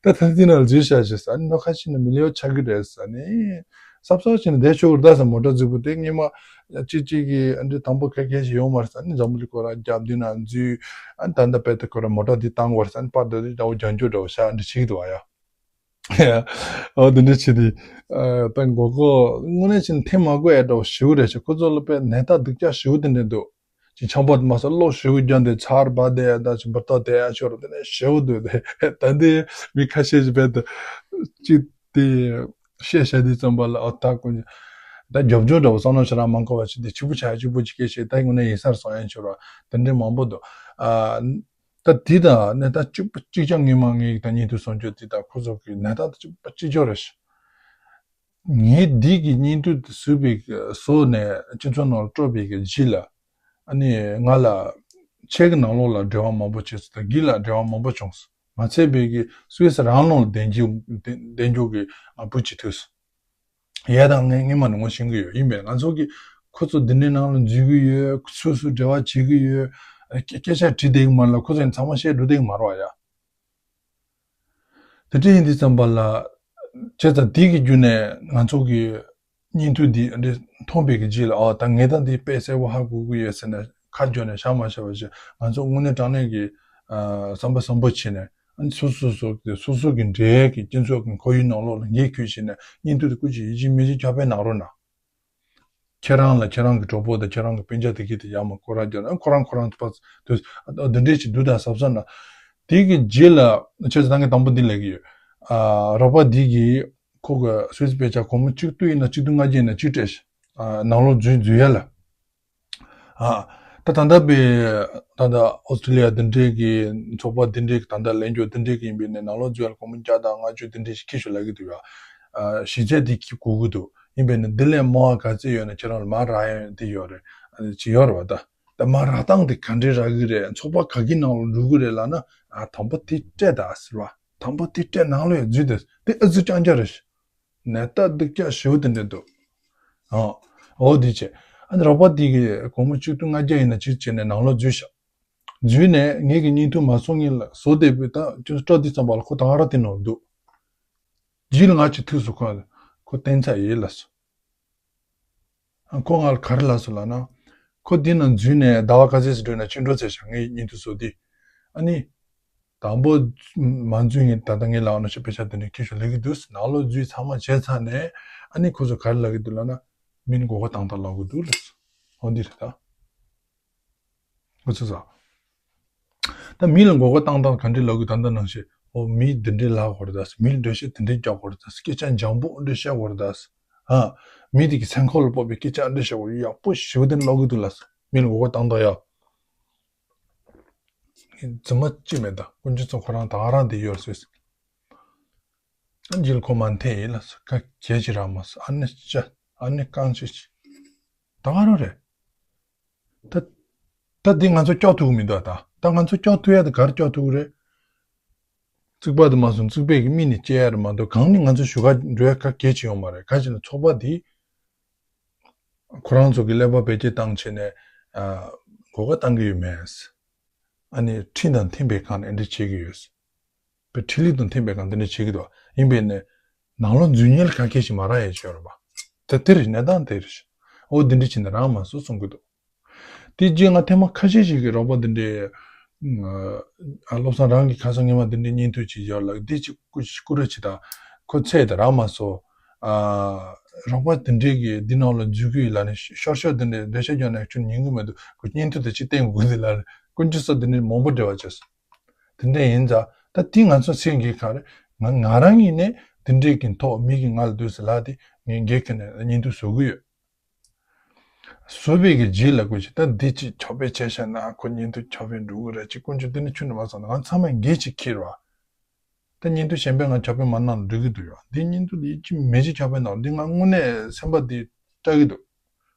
ད་ད་འདི་ན་འཛུལ་བྱ་ཞོ་ཟ་ནི་ནོ་ཁ་ཤི་ན་མི་ལེའོ་ཆགས་གི་རེད་ཟ་ནི། སབ་སབ་བྱས་ནས་བསྡད་ཆོག་གི་རེད་ད་ཟ། མོ་ཊ་རྫིག་པོ་དེ་སྔོན་མ་གཅིག་གཅིག་གི་ཨ་འདྲི་དང་པོ་ཁ་ཁ་ཞིག་ཡོང་མ་རེད་ཟ་ནི། འཛམ་བུ་གླིང་སྐོར་ར་རྒྱབ་འདི་ན་འཛུལ་ཨ། ད་ལྟ་དཔེ་ད་ཁོ་ར་མོ་ཊ་འདི་བཏང་དགོས་རེད་ཟ་ནི། པར་འདི་འདྲ་བོ་རྒྱག་འཇུག་འདྲ་བོ་ཤ་འདྲི་བྱེད་ཀྱི་འདུག་བ་ཡ། ཨོ་དེ་འདྲ་བྱེད་དེ། ཨ་ད་མགོ་སྐོར་དངོས་གནས་བྱས་ན་འཐེན་མ་དགོས་ཡ་འདྲ་བོ་ཞེ་པོ་རེད་ཤག་ཁོ་ཚོ་ལ་དཔེ་ནད་རྟགས་སྡུག་ཅག་ཞེ་པོ་དེ་འདྲ་འདུག་ཅིག་ཆམ་པ་དེ་མ་ཟ་གློ་ཞེ་པོ་རྒྱག་འདི་ཚར་བ་དེ་ཡ་ད་ཅིག་འབུར་ཏོག་དེ་ཡ་ཤོར་དེ་ནས་ཞེ་པོ་འདུག་དེ་ད་འདི་མི་ཁ་ཤས་ཤིག་དཔེ་ད་ཅིག་དེ་བཤད་བཤད་དུས་ཙམ་པ་ལ་ཨོ་ད་ཀུན་ ད་རྒྱབ་ལྗོངས་འདྲ་བོ་བསམ་བློ་ཞེ་དྲག་མ་འཁོར་བ་ཞིག་དེ་གཅིག་པུ་ཆགས་གཅིག་པུ་གཅིག་སྐད་བཤད། ད་དངོས་གནས་ཡིན་སར་སོང་ཡན་ཆོར་བ་དེ་འདྲའི་མང་པོ་འདུག་ཨ། ད་དེ་དང་ནས་ད་གཅིག་པུ་གཅིག་ཀྱང་ངས་མ་ངས་ད་བརྙན་ཐུང་བཟོ་རྒྱུ་དེ་དང་ཁོ་ཚོ་གི་ནས་ད་གཅིག་པུ་གཅིག་ཀྱང་རེད་ཤག་ངས་འདི་གི་བརྙན་ཐུང་དེ་བཟོས་པའི་གི་བཟོས་ནས་སྤྱི་ཚོགས་ནང་ལ་སྤྲོད་པའི་གི་རྗེས་ལ། ཨ་ནི་ང་ལ་ཆེ་གི་ནང་ལོགས་ལ་འབྲེལ་བ་མང་པོ་བྱས་སོང་། ད་གི་ལ་འབྲེལ་བ་མང་པོ་བྱུང་སོང་། མ་ཚད་པའི་གི་སུད་སི་རང་ལོགས་ལ་བདེ་འཇུག་བདེ་འཇུག་གི་ཨ་བུ་ཅིག་ཐུག་སོང་། ཡ་ད་ངས་ངས་མ་ནི་ངོ་ཤེས་གི་ཡོད། ཡིན་པས་ང་ཚོ་གི་ཁོ་ཚོ་འདི་འདྲའི་ནང་ལ་འཛུལ་གི་ཡོད། སུ་སུ་འབྲེལ་བ་བྱེད་གི་ཡོད། སྐད་སྐད་ཆ་དྲིས་བསྡད་གི་མ་ལ་ཁོ་ཚོ་ཡང་ཚང་མ་བཤད་འགྲོ་བསྡད་གི་མ་རེད་བ་ཡ། དེ་འདྲ་ཡིན་དུས་ཙམ་པ་ལ། བྱས་ཙང་དེ་གི་བརྒྱུད་ནས་ང་ཚོ་གི་བརྙན་ཐུང་འདི་འདི་མཐོང་པའི་གི་རྗེས་ལ། ཨ་ད་ངས་ད་འདི་དཔེ་གསལ་པོ་ཧ་གོ་གི་ཡོད་ཟེར་ནས་ཁ་འཇོག་ནས་བཞག་མ་བཞག་པ་བྱས། ང་ཚོ་དངོས་གནས་དྲང་གནས་ཀྱི་ཨ་བསམ་པ་བཟང་པོ་བྱས་ནས། ཨ་ནི་སོ་སོ་སོ་སོ་སོ་གི་འབྲེལ་ཡོད་ཀྱི་སྤྱི་ཚོགས་ཀྱི་ཁོར་ཡུག་ནང་ལོགས་ལ་འགན་ཁུར་བྱས་ནས་བརྙན་ཐུང་དེ་སྐུ་མཁྱེན་ཡིད་ཆེས་མི་བྱེད་ཁྱབ་སྤེལ་གནང་རོགས་གནང་། ཁྱེད་རང་ལ་ཁྱེད་རང་གི་གྲོགས་པོ་དང་ཁྱེད་རང་གི་སྤུན་ཀྱག་དེ་གི་དེ་ཡག་མ་སྐོར་ར་རྒྱག་ན། ཁོ་རང་ཁོ་རང་དུ་ཕར་དུ་འདི་འདྲས་ཅིག་འདུག་ད་ཟབ་ས་ན། དེ་གི་རྗེས་ལ་ཆེ་ས་ད་ངས་དང་པོ་འདི་ལས་གི་ཡོད། ཨ་རོགས་པ་འདི་གི་ཁོ་གི་སུད་སི་དཔེ་ཆ་སྒོར་མོ་གཅིག་སྟོང་ཡིན་ན་གཅིག་སྟོང་ལྔ་བརྒྱ་ཡིན་ན་གཅིག་སྤྲད་ཤག་ཨ་ནང་ལོགས་འཛུལ་འཛུལ་ཡ་ལ། ཨ་ད་ད་ལྟ་པའི་ད་ལྟ་ཨོ་སི་ཀྲི་ལི་ཡ་འདི་འདྲས་ཀྱི་ཚོགས་པ་འདི་འདྲས་ཀྱི་ད་ལྟ་ལས་འགྱོ་འདི་འདྲས་ཀྱི་ཡིན་པས་ནས་ནང་ལོགས་འཛུལ་ཡ་ལ་སྒོར་མོ་བརྒྱ་དང་ལྔ་བཅུ་འདི་འདྲས་ཤིག་ཁྱེར་ཤོག་ལབ་གི་འདུག་ཡ། ཨ་གཞི་རྩའི་འདི་ཁྱེར་དགོས་ཀྱི་འདུག་ཡིན་པས་ནས་འདི་ལས་མང་བ་ག་ཚད་ཡོད་ན་ཁྱེད་རང་ལ་མར་རག་ཡ་འདི་ཡོད་རེད། ཨ་ཅི་ཡོད་རེད་བ་ད། ད་མར་རག་སྟངས་དེ་ག་འདྲས་རག་གི་རེད། ཚོགས་པ་ག་གི་ནང་ལ་འགྲོ་གི་རེད་ལབ་ན། ཨ་དང་པོ་དེ་སྤྲད་ད་ཟེར་བ། དང་པོ་དེ་སྤྲད་ནང་ལ་ཡ་འཛུལ་དེ་དེ་ཨ་ཙི་རྐྱང་རྐྱང་རེད། ནས་ད་སྡུག་ཅག་ཞེ་པོ་དེ་འདྲ་འདུག་ཨ་འོ་དེ་བྱས། ཨ་ནི་རོགས་པ་དེ་གི་སྒོར་མོ་གཅིག་སྟོང་ལྔ་བརྒྱ་ཡིན་ན་གཅིག་བྱས་ནས་ནང་ལོགས་འཛུལ་ཤག་འཛུལ་ནས་ངེད་ཀྱི་བརྙན་ཐུང་མ་སོང་ངེད་ལ་བཟོ་བསྡད་པའི་ད་ཅུང་སྤྲོ་དེ་ཙམ་པ་ལ་ཁོ་ད་ག་རང་དེ་ནང་འདུག་རྗེས་ལ་ང་ཅིག་ཐུག་སོང་། ཁོ་ལ་ཁོ་བསྟན་ཚར་ཡིན་ལབ་སོང་། ཨ་ཁོ་ང་ལ་ག་རེ་ལབ་སོང་ལབ་ན། ཁོ་འདི་ནང་འཛུལ་ནས་ཟླ་བ་ག་ཚོད་ཙམ་འགྲོ་ན་ཕྱིར་འགྲོ་ཚར་ཤག་ངའི་བརྙན་ཐུང་བཟོ་དེ། ཨ་ནི། དང་པོ་མ་འཛུལ་ངེད་ད་ལྟ་ངའི་ལག་ནང་ཞིག་དཔེ་ཆ་དེ་འདྲ་ཁྱེར་ཤོག་ལབ་གི་འདུག་ནང་ལོགས་འཛུལ་ཚང་མ་བྱས་ཚར་ནས་ཨ་ནི་ཁོ་ཚོ་ག་རེ་ལབ་གི་འདུག་ལབ་ན། མི་ལ་མགོ་སྐོར་བཏང་བཏང་ལབ་གི་འདུག་ལབ་སོང་། འོ་འདི་རེད་ད། འོ་ཙི་ཙ། ད་མི་ལ་མགོ་སྐོར་བཏང་སྟངས་ག་འདྲས་ལབ་དགོས་ད་ལྟ་ནང་བཞིན། འོ་མི་འདི་འདྲས་ལབ་དགོས་རེད་ད། མི་ལ་འགྲེལ་བཤད་འདི་འདྲས་རྒྱག་དགོས་རེད་ད། སྐད་ཆ་འཇམ་པོ་འདྲས་བཤད་དགོས་རེད་ད། ཨ། མི་དེ་གི་སེམས་ཁོག་ལ་ཕོག་པའི་སྐད་ཆ་འདྲས་བཤད་དགོས་རེད། ཡག་པོ་ཞེ་པོ་དེ་ལབ་དགོས་འདུག་ལབ་སོང་། མི་ལ་མགོ་སྐོར་བཏང་སྟངས་ཡ། རྫུན་མ་ཅི་མེད་ད། དཀོན་མཆོག་གསུམ་ཁོ་རང་ད་ག་རང་དེ་ཡོད་རེད་ཟེར། ཨ་འཇིལ་ཁོ་མ་འཐེན་ཡིན་ལ་ཁ་གྱེས་ཅི་ར་མ་སོ། ཨ་ནི་ཅ། ཨ་ནི་རྐང་ཅི་ཅི། ད་ག་རང་རེད། ད་ད་འདི་ང་ཚོ་སྐྱོག་ཐུག་མི་འདུག་ད། ད་ང་ཚོ་སྐྱོག་ཐུག་ཡ་དེ་ག་རེ་སྐྱོག་ཐུག་རེད། རྩིག་པ་དེ་མ་སོང་རྩིག་པས་ཀྱི་མི་ནི་སྐྱེ་ཡ་རེད་མ་གཏོགས་གང་ནི་ང་ཚོ་ཞུ་ག་འགྲོ་ཡ་ཁ་གྱེས་ཅི་ཡོང་མ་རེད། ག་ཅི་ན་ཚོགས་པ་འདི་ཁོ་རང་ཚོ་གི་ཀླད་པ་བེད་སྤྱོད་བཏང་བྱས་ནས་ཨ་མགོ་སྐོར་བཏང་གི་ཡོད་མེད། ཨ་ནི་ཁྲིམས་དང་མཐུན་པའི་སྒང་ནས་འདི་བྱེད་ཀྱི་ཡོད། པའི་ཁྲིམས་ལུགས་དང་མཐུན་པའི་སྒང་དེ་འདྲ་བྱེད་ཀྱི་འདུག་ཡིན་པས་ནས་ནང་ལོགས་འཛུལ་ཉེན་ལ་ག་གེ་ཞིག་མ་རག་ཡས་བྱོས་རོགས་པ། ད་དེ་རེད་གནས་སྟངས་དེ་རེད། འོ་འདི་འདྲ་བྱས་ནས་རག་མ་སོང་གསུང་གི་འདུག་དེ་རྗེས་ང་ཐེངས་མ་ཁ་ཤས་ཤིག་གིས་རོགས་པ་འདི་འདྲའི་ཨ་བློ་བཟང་རང་གི་ཁ་སང་སྔོན་མ་འདི་འདྲའི་བརྙན་ཐུང་ཅིག་ཡོད་ལ་འདི་ཅིག་སྐུ་སྐུ་ར་ཅིག་དང་ཁོ་ཚད་དེ་རག་མ་སོང་། ཨ་རོགས་པ་འདི་འདྲའི་གི་འདི་ནང་ལ་འཛུལ་གི་ཡོད་ལ་ནི་ཤོར་ཤོར་འདི་འདྲའི་འགྲེལ་བཤད་རྒྱག་ནས་ཁྱོད་ཉན་གི་མི་འདུག་ཁོ་བརྙན་ཐུང་དེ་ཅིག་བསྟན་དགོས་འདི་ལ་དཀོན་མཆོག་གསུམ་འདི་འདྲའི་མང་པོ་འབྲེལ་བ་བྱས་སོང་། དེ་འདྲ་ཡིན་ཙང་ད་དེ་ང་ཚོ་སེམས་ཀྱི་ག་རེ་ང་ང་རང་ཡིན་ནས་དེ་འདྲའི་གི་ཐོག་མི་གི་ང་ལ་དུས་སུ་ལ་དེ་ངས་འགེལ་གི་ནས་བརྙན་ཐུང་བཟོ་གི་ཡོད། བཟོ་བའི་གི་རྗེས་ལ་དགོས་ཆེ་ད་འདི་ཅིག་ཁྱབ་སྤེལ་བྱས་ཤག་ན་ཁོ་བརྙན་ཐུང་ཁྱབ་སྤེལ་འགྲོ་གི་རེད་ཅེས་དཀོན་མཆོག་འདི་ནི་ཁྱོད་ནི་མ་བསམ་ན་ང་ཚང་མས་འགེལ་ཅིག་ཁྱེར་བ། ད་བརྙན་ཐུང་གཞན་པས་ང་ཁྱབ་སྤེལ་མ་གནང་ལ་འགྲིག་གི་འདུག་ཡོད་འདི་བརྙན་ཐུང་འདི་ཅི་མེ་ཅིག་ཁྱབ་སྤེལ་གནང་འདི་ང་དངོས་གནས་སེམས་པ་འདི་སྐྲག་གི་འདུག་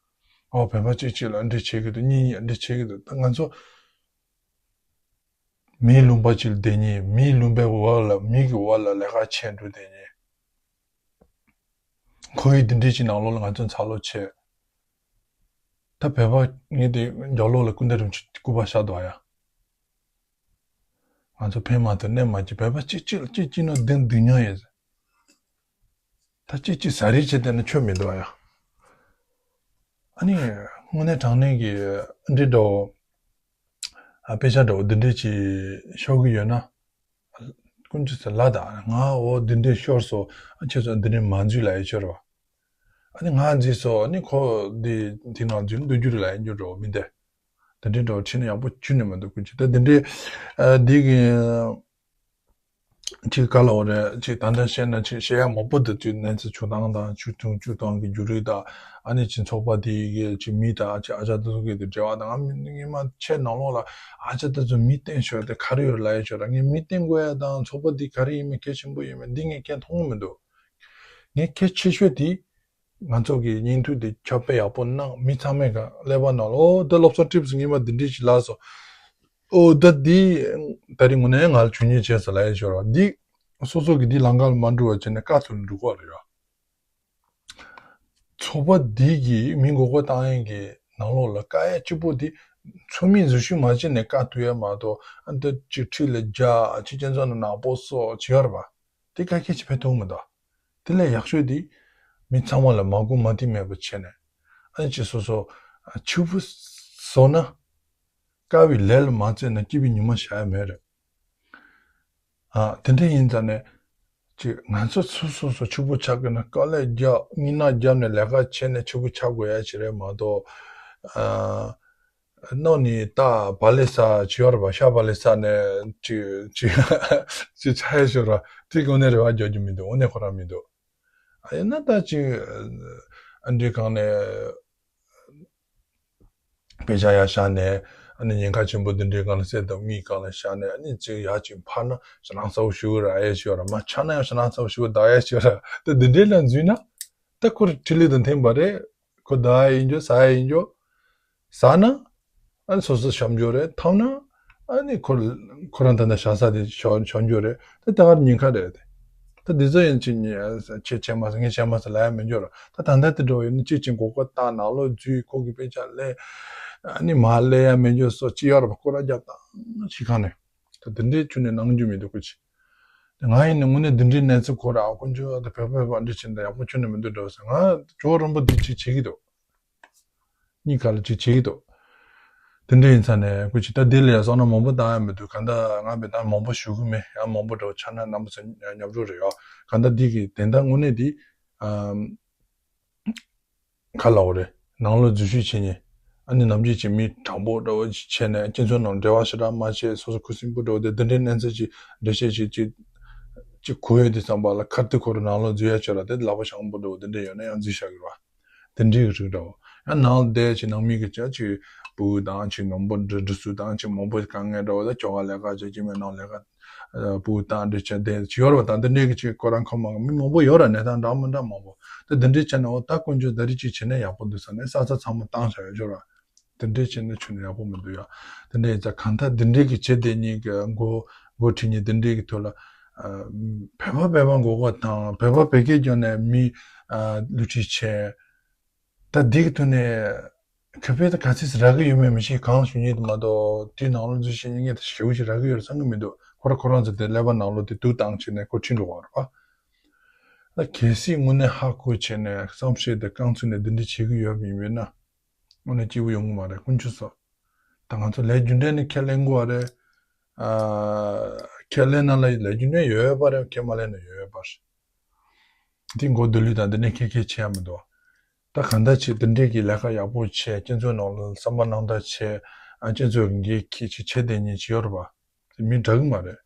ཨོ་བོད་པ་གཅིག་གཅིག་ལ་འདི་བྱེད་གི་འདུག་གཉིས་གཉིས་འདི་བྱེད་གི་འདུག་ད་ང་ཚོ། མིའི་ལུང་པ་ཅིག་ལ་བསྡད་མཁན་མིའི་ལུང་པའི་འོག་ལ་མི་གི་འོག་ལ་ལས་ཀ་བྱས་འགྲོ་བསྡད་མཁན། ཁོར་ཡུག་འདི་འདྲའི་ཅིག་ནང་ལོགས་ལ་ང་ཚོ་འཚར་ལོངས་བྱས། ད་བོད་པ་ངས་དེ་རྒྱབ་ལོགས་ལ་སྐུ་ཟླ་རིན་པོ་ཆེ་སྐུ་པར་བཞག་འདུག་ཨ་ཡ། ང་ཚོ་ཕན་མ་ཐོགས་གནོད་མ་སྐྱེལ་བོད་པ་གཅིག་གཅིག་ལ་གཅིག་གཅིག་ནང་བདེན་སྡུག་མྱོང་ཡོད་ཟེར། ད་གཅིག་གཅིག་ཟ་རིགས་བྱས་བསྡད་ན་ཆོ་མི་འདུག་ཨ་ཡ། ཨ་ནི་དངོས་གནས་དྲང་གནས་ཀྱི་འདི་འདྲ་བོ། ཨ་དཔེ་ཆ་འདྲ་བོ་འདི་འདྲས་ཅིག་ཤོར་གི་ཡོད་ན། དཀོན་མཆོག་ཟེར་ལ་ད་ང་འོ་འདི་འདྲས་ཤོར་སོང་ཨ་ཁྱེད་ཚོ་འདི་འདྲས་མ་འཛུལ་ལ་ཡི་ཤོར་བ། ཨ་ནི་ང་འཛུལ་སོང་ཨ་ནི་ཁོ་འདི་འདི་ནང་འཛུལ་འདུག་རྒྱུ་རེད་ལ་ཡི་འགྱུར་འགྲོ་མི་འདི། འདི་འདྲས་འདྲ་བོ་ཁྲིད་ན་ཡག་པོ་ཁྱོན་ནས་མི་འདུག་དཀོན་མཆོག་ད་འདི་འདྲས་ཨ་འདི་གི། ཅིག་ག་ལ་འོ་རེད། ཅིག་ད་ལྟ་བཤད་ན་ཅིག་བཤད་ཡ་མང་པོ་འདུག་ཅིག་གནས་ཚུལ་བྱུང་སྟངས་དང་བྱུང་བྱུང་སྟངས་ཀྱི་བརྒྱུད་རིམ་དང་། ཨ་ནི་ཅིག་ཚོགས་པ་དེ་གི་ཅིག་མི་དང་ཅིག་ཨ་ཅག་དེ་ཚོ་གི་དེ་འབྲེལ་བ་དང་། ང་མི་ངས་མ་ཆེ་ནང་ལོགས་ལ་ཨ་ཅག་དེ་ཚོ་མི་བསྟེན་ཤོག་དེ་ག་རེ་ཡོད་ལབ་ཡ་ཆོག་ར། ངས་མི་བསྟེན་དགོས་ཡ་དང་ཚོགས་པ་འདི་ག་རེ་ཡིན་མིན་གལ་ཆེན་པོ་ཡིན་མིན་འདི་ངས་གལ་མཐོང་གི་མི་འདུག་ངས་གལ་ཆེ་ཤོས་དེ་ང་ཚོ་གི་བརྙན་ཐུང་དེ་ཁྱབ་སྤེལ་ཡག་པོ་གནང་། མི་ཚང་མས་ག་ཀླད་པ་ནང་ལ་ཨོ་ད་སློབ་གསོ་ཊིབ་སི་ངས་མ་འདི་འདྲས་ཞིག་ལབ་སོང་། ཨོ་ད་འདི་ད་རིང་དངོས་གནས་ང་ལ་བྱུང་ཉེས་བྱས་སོང་ལབ་ཡ་ཆོག་ར། འདི་སོ་སོ་གི་འདི་ལམ་ཁ་ལ་མ་འགྲོ་བ་བྱས་ནས་དཀའ་ཐུབ་ལ་འགྲོ་གི་རེད་ཡ། ཚོགས་པ་འདི་གི་མི་མགོ་སྐོར་བཏང་ཡས་ཀྱི་ནང་ལོགས་ལ་དཀའ་ཡ་གཅིག་པོ་དེ་ཚོགས་མི་འཛུལ་ཞུགས་མ་བྱས་ནས་བཀག་ཐུབ་ཡ་མ་གཏོགས། ཨ་འདི་ཅིག་འཁྲིས་ལ་རྒྱག་ཅིག་སྤྱི་ཚོགས་ནང་ནག་པོ་བཟོ་བྱེད་ཡ་རེད་པ། དེ་དཀའ་ཁག་ཅིག་ཕན་ཐོགས་མི་འདུག་དེ་ལས་ཡག་ཤོས་དེ་མི་ཚང་མ་ལ་མ་མགོ་མ་ཐིག་མེད་པ་བྱས་ནས། ཨ་ནི་ཅིག་སོ་སོ་ཕྱུག་པོ་བཟོ་ན། དཀའ་བའི་ལས་ལ་མ་བརྩོན་ན་སྐྱིད་པའི་ཉི་མ་ཤར་ཡ་མེད་རེད། ཨ་དེ་འདྲ་ཡིན་ཙང་ནས་ཅིག་ང་ཚོ་སོ་སོ་སོ་ཕྱུག་པོ་ཆགས་དགོས་ན་དཀའ་ལས་རྒྱབ་སྙིང་ནད་བརྒྱབ་ནས་ལས་ཀ་བྱས་ནས་ཕྱུག་པོ་ཆགས་དགོས་ཡ་ཅིག་རེད་མ་གཏོགས། ཨ་གནོད་ནི་རྟ་བ་ལེ་ས་ཅིག་ཡོད་རེད་པ། ཤ་བ་ལེ་ས་ནས་ཅིག་ཅིག་ཅིག་ཆགས་ཡ་ཤོར་བ་དེ་གི་དངོས་གནས་རེ་བ་རྒྱག་རྒྱུ་མི་འདུག་དངོས་གནས་ཁོ་རང་མི་འདུག་ཨ་ཡིན་ན་ད་ཅིག་ཨ་འདྲའི་སྒང་ནས་དཔེ་ཆ་ཡར་བཞག་ནས། ཨ་ནི་ཉེན་ཁ་ཆེན་པོ་འདི་འདྲའི་སྒང་ལ་གསེར་དང་དངུལ་སྒང་ལ་བཞག་ནས། ཨ་ནི་ཅིག་ཡར་ཅིག་འཕར་ན་ཞེ་དྲག་གསལ་པོ་ཞུ་གི་རེད། ཨ་ཡ་ཞུ་བ་ར་མ་ཆགས་ན་ཡང་ཞེ་དྲག་གསལ་པོ་ཞུ་གི་ད་ཡ་ཞུ་བ་ར། ད་འདི་འདྲའི་ལ་འཛུལ་ན་ད་ཁོར་འཕྲིན་ལས་དང་མཐུན་པ་རེད། ཁོ་ད་ཡ་ཡིན་རྒྱུ་ཟ་ཡ་ཡིན་རྒྱུ་ཟ་ན། ཨ་ནི་སོ་སོ་ཤོར་རྒྱུ་རེད། འཐམ་ན་ཨ་ནི་ཁོ་ཁོ་རང་ད་ལྟ་ཤ་ཟ་དེ་ཤོར་ཤོར་རྒྱུ་རེད། ད་ད་གར་ཉེན་ཁ་རེད་དེ། ད་འདི་ཚོ་ཡིན་ཅིག་ཉེ་ཆེ་ཆེ་མ་ཟ་ངས་ཆེ་མ་ཟ་ལབ་ཡ་མི་འགྱུར་ར། ད་ད་ལྟ་དེ་འགྲོ་ཡོད་ན་ཅིག་ཅིག་མགོ་སྐོར་བཏང་ནང་ལོགས་འཛུལ། ཁོ་གི་དཔེ་ཆ་ལས་ཨ་ནི་མར་ལས་ཡ་མི་འགྱུར་སོ་ཅི་ཡོད་ར་པ། སྐོར་ར་རྒྱབ་བཏང་ཞིག་གང་ནས་ད་དེ་འདྲའི་ཆུ་ནས་ནང་རྒྱུ་མི་འདུག་ཁོ་ཅི། ང་ཡིན་ན་དངོས་གནས་འདི་འདྲའི་གནས་ཚུལ་ཁོ་ར་ཨ་དཀོན་མཆོག་ད་བོད་པ་བོད་པ་འདྲི་ཕྱིན་ད་ཡག་པོ་ཁྱོན་ནས་མི་འདུག་འགྲོ་ཟེར། ང་ཇོ་རིན་པོ་འདི་ཅིག་བྱེད་ཀྱི་འདུག་གཉིས་ཀ་ལ་ཅིག་བྱེད་ཀྱི་འདུག་དེ་འདྲ་ཡིན་ཙང་ནས་སྐུ་མཁྱེན་ད་དེ་ལ་ཡ་བསམ་བློ་མང་པོ་བཏང་ཡ་མི་འདུག་གང་ལྟར་ང་བེ་ད་མང་པོ་ཞུ་གི་མེད། ཡང་མང་པོ་འདྲ་བོ་ཆགས་ན་རྣམ་པ་ཚོ་ཉོབ་འགྲོ་རེད་ཡོ། གང་ལྟར་འདི་གི་དེ་འདྲ་དངོས་གནས་འདི་ཨམ་ག་ལ་འོ་རེད། ནང་ལོགས་འཛུལ་ཞུགས་བྱེད་མཁན་ཨ་ནི་ནམ་རྒྱུན་གྱི་མི་དྲང་པོ་འདྲ་བོ་ཅིག་བྱས་ནས་སྤྱི་ཚོགས་ནང་འབྲེལ་བ་ཞེ་དྲག་མ་བྱས། སོ་སོ་ཁུ་སིམ་པོ་འདྲ་བོ་དེ་འདི་འདྲའི་གནས་ཚུལ་ཅིག་འགྲེལ་བཤད་ཅིག་ཅིག་ཅིག་གོ་ཡོད་དུས་ཙམ་པ་ལ་ཁར་ཏི་ཁོ་རང་ནང་ལོགས་འཛུལ་ཡ་ཆོག་ར། དེ་ལག་པ་བྱང་པོ་འདྲ་བོ་དེ་འདྲ་ཡོད་ན་ཡང་འཛུལ་བཞག་གི་རེད་བ། དེ་འདྲའི་རིགས་འདྲ་བོ། ཡང་ནང་ལ་བསྡད་ཅིག་ནང་མི་གི་ཅག་ཅིག་སྤུ་གུ་དང་ཅིག་མང་པོ་འདྲི་འདྲི་སུ་དང་ཅིག་མང་པོ་དཀའ་ངལ་འདྲ་བོ་ད་ཁྱོ་ག་ལས་ཀ་བྱེད་ཀྱི་མེད་ནང་ལས་ཀ་སྤུ་གུ་དང་འདྲི་བྱས་བསྡད་ཅིག་ཡོད་རེད་བ། ད་འདི་འདྲའི་གི་ཅིག་ཁོ་རང་ཁོ་མ་གི་མི་མང་པོ་ཡོད་ར། གནས་སྟངས་འདྲ་མི་འདྲ་མང་པོ། ད་འདི་འདྲའི་ཆ་ནས་འོ་ད་དཀོན་མཆོག་ད་རེས་ཅིག་བྱས་ན་ཡག་པོ་འདུག་ཟེར་ནས་ས་ས་ཚང་མ་བཏང་བཞག་ཡོད་ཆོག་ར། དེ་འདྲས་བྱས་ན་ཆུ་ནས་ཡག་པོ་མི་འདུག་ཡ། དེ་འདྲས་ཡིན་ཙང་གང་ལྟར་འདི་འདྲས་ཀྱི་བྱེད་དེ་གཉིས་ཀྱི་མགོ་མགོ་ཁྲིད་མཁན་དེ་འདྲས་ཀྱི་ཐོག་ལ་ཨ་བོད་པ་བོད་པ་མགོ་སྐོར་དང་བོད་པ་བོད་སྐད་སྦྱོང་ནས་མི་ཨ་བསླུ་བྲིད་བྱས། ད་འདི་གི་ཐོག་ནས་ཁེ་ཕན་དེ་ག་ཚད་ཟིག་རག་གི་ཡོད་མེད་མི་ཤེས། གང་ཞུ་ཉེས་དུ་མ་གཏོགས་དེའི་ནང་ལོགས་འཛུལ་ཤེས་ཉེས་ངེས་དེ་ཞེ་པོ་ཞིག་རག་གི་ཡོད་བསམ་གི་མི་འདུག་ཁོ་ར་ཁོ་རང་ཚོ་དེ་ཀླད་པ་ནང་ལོགས་དེ་དུག་བཏང་བྱས་ནས་ཁོ་ཁྲིད་འགྲོ་བ་རེད་པ། ད་གལ་སྲིད་དངོས་གནས་ཧ་གོ་བྱས་ནས་བསམ་ཤེས་དེ་རྐང་ཚུགས་ནས་འདི་འདྲ་བྱེད་ཀྱི་ཡོད་པ་ཡིན་པས་ན། དངོས་གནས་སྐྱིད་པོ་ཡོང་གི་མ་རེད་དཀོན་མཆོག་གསུམ། ད་ང་ཚོ་ལས་རྒྱུ་འབྲས་ནི་ཁས་ལེན་དགོས་པ་རེད། ཨ་ཁས་ལེན་ན་ལ་ལས་རྒྱུ་འབྲས་ཡོད་ཡོད་པ་རེད། ཁས་མ་ལེན་ན་ཡོད་ཡོད་པ་རེད། འདི་མགོ་སྡུག་ལུས་དང་འདི་ནས་ཁས་ཁས་བྱེད་ཡ་མི་འདུག་ད་གང་ལྟར་བྱེད་འདི་འདྲས་ཀྱི་ལས་ཀ་ཡག་པོ་བྱེད། སྤྱི་ཚོགས་ནང་ལ་བསམ་པ་རྣམ་དག་བྱེད། ཨ་སྤྱི་ཚོགས་འགན་འཁྱེར་ཅིག་བྱེད་བསྡད་མཁན་ཅིག་ཡོད་རེད་པ། དེ་མི་འདྲ་གི་མ་རེད།